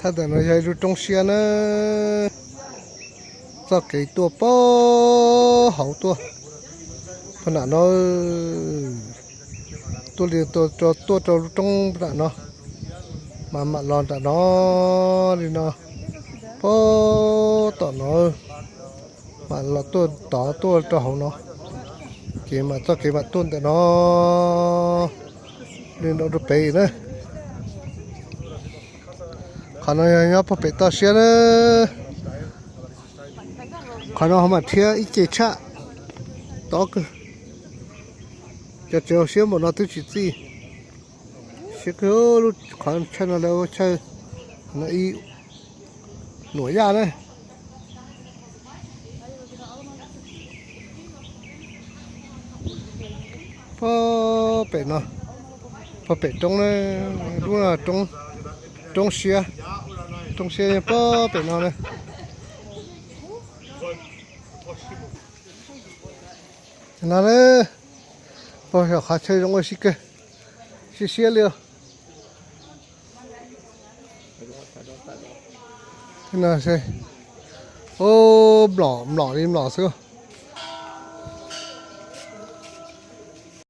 Ntawm no yog ib lub roob siab na, txoj kev tuaj puag hauv tuaj, puag nram no, tuaj li tuaj rau lub roob nram no, mas mam los nram no li no, puag tom no, mam los tuaj tod tuaj rau hauv no, ces mam txoj kev mam tuaj ntawm no li no rau pem na. Qhov no yog nyob puag pem toj siab na. Qhov no ho mam thiab ib ce tshaj tob kawg. Cov tsev hauv siab npaum no twb tsis txij. Siab kawg, lub qhov chaw no lawv ua chaw no ib nuam yaj na. Puag pem no, puag pem roob na, lub no roob siab, roob siab puag pem no na. No na, puag yog qhov chaw zoo ua si kawg, siab siab li os. Mlom, mlom li mlom xwb.